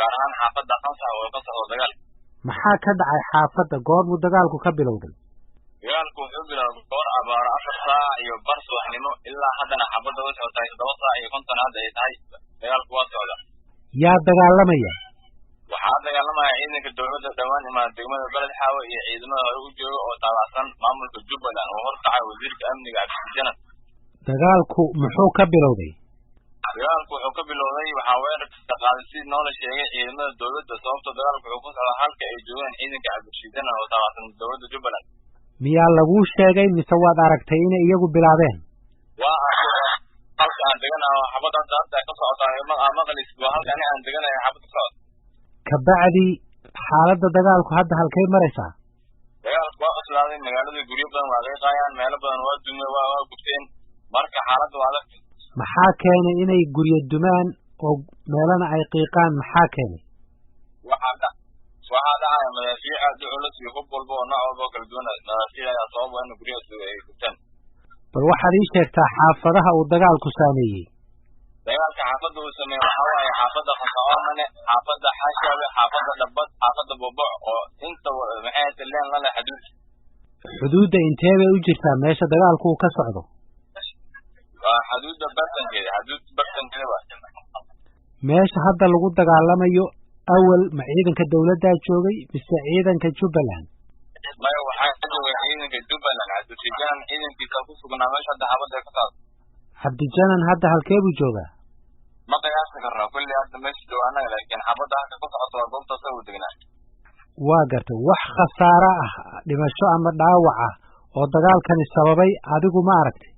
Gaar ahaan xaafadda Qansax oo ka socdo dagaal. Maxaa ka dhacay xaafadda? Goormuu dagaalku ka bilowday? Dagaalku wuxuu bilowday goor abaaro 4:15 subaxnimo, ilaa haddana xaafadda way socotahay. 7:50 hadda ay tahay, dagaalku waa socda. Yaa dagaalamaya? Waxaa dagaalamaya ciidanka dowladda dhowaan imaada degmada Beled Xaawe iyo ciidamada hore u jooga oo taabacsan maamulka Jubbaland oo horkacay wasiirka amniga Cabdijanan. Dagaalku muxuu ka bilowday? Dagaalku wuxuu ka bilowday, waxaa weerarka qaaday, sidii noola sheegay, ciidamada dowladda, sababtoo dagaalku wuxuu ku socdaa halka ay joogaan ciidanka Cabdirashiid Janan oo taabacsan dowladda Jubbaland. Miyaa laguu sheegay mise waad aragtay inay iyagu bilaabeen? Waa arkay. Halka aan deganahay oo xabadda hadda ka socotaa maqlis waa halka ani aan deganahay xabad ka socoto. Kabacdi xaaladda dagaalku hadda halkay maraysaa? Dagaalku waa cuslaaday. Magaalada guryo badan waa qiiqayaan, meelo badan waa dume, waa gubteen. Marka xaaladda waa adag. Maxaa keenay inay guryo dumaan oo meelana ay qiiqaan? Maxaa keenay? Waxaa dhacaya madaafiic aad u culus iyo hub walba oo nooc walba oo kala duwan. Madaafiic ayaa sabab in guryahaas ay gubtaan. Bal waxaad ii sheegtaa xaafadaha uu dagaalku saameeyey. Dagaalka xaafadda uu sameeyey waxaa waaye xaafadda Khasacoomane, xaafadda Xashaabe, xaafadda Dhabbad, xaafadda Boboc, oo inta maxay ahayte leen la leh xaduud. Xuduudda intee bay u jirtaa meesha dagaalku uu ka socdo? Waa xaduudda bartankeeda, xaduud bartankeeda waa. Meesha hadda lagu dagaalamayo awal ma ciidanka dawladdaa joogay mise ciidanka Jubbaland? Maya, waxaa joogay ciidanka Jubbaland. Cabdijanan ciidankiisa ku sugnaa meesha hadda xaafadda ay ka socdo. Cabdijanan hadda halkee buu joogaa? Ma qiyaasi karno kulli hadda meesha jooga annaga, laakiin xaafadda halka ku socoto waa goobta asaga uu degnaa. Waa gartay. Wax khasaare ah, dhimasho ama dhaawac ah oo dagaalkani sababay adigu ma aragtay?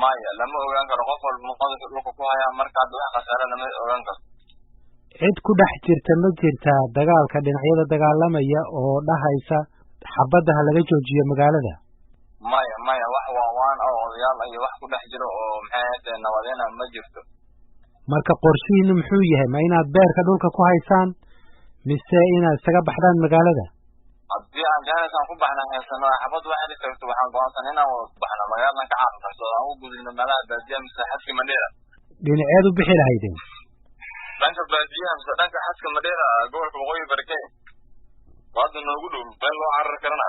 Maya, lama ogaan karo. Qof walba madaxu dhulka ku hayaa. Marka hadda wax khasaare lama ogaan karo. Cid ku dhex jirta ma jirtaa dagaalka, dhinacyada dagaalamaya, oo dhahaysa xabadda ha laga joojiyo magaalada? Maya, maya, wax waawaan oo odayaal iyo wax ku dhex jiro oo maxay ahayte nabadeena ma jirto. Marka qorshihiinu muxuu yahay? Ma inaad beerka dhulka ku haysaan mise inaad isaga baxdaan magaalada? Haddii aan jaanis aan ku baxna haysano, xabad wax heli tagto, waxaan go'aansan inaan wada baxno, magaaladan ka cararno, aan u gudubno meelaha baadiyaha mise xadka Mandheera. Dhinaceed u bixi lahaydeen? Dhanka baadiyaha mise dhanka xadka Mandheera, gobolka Waqooyi Bari Kenya. Hadda noogu dhow meel loo carari karana.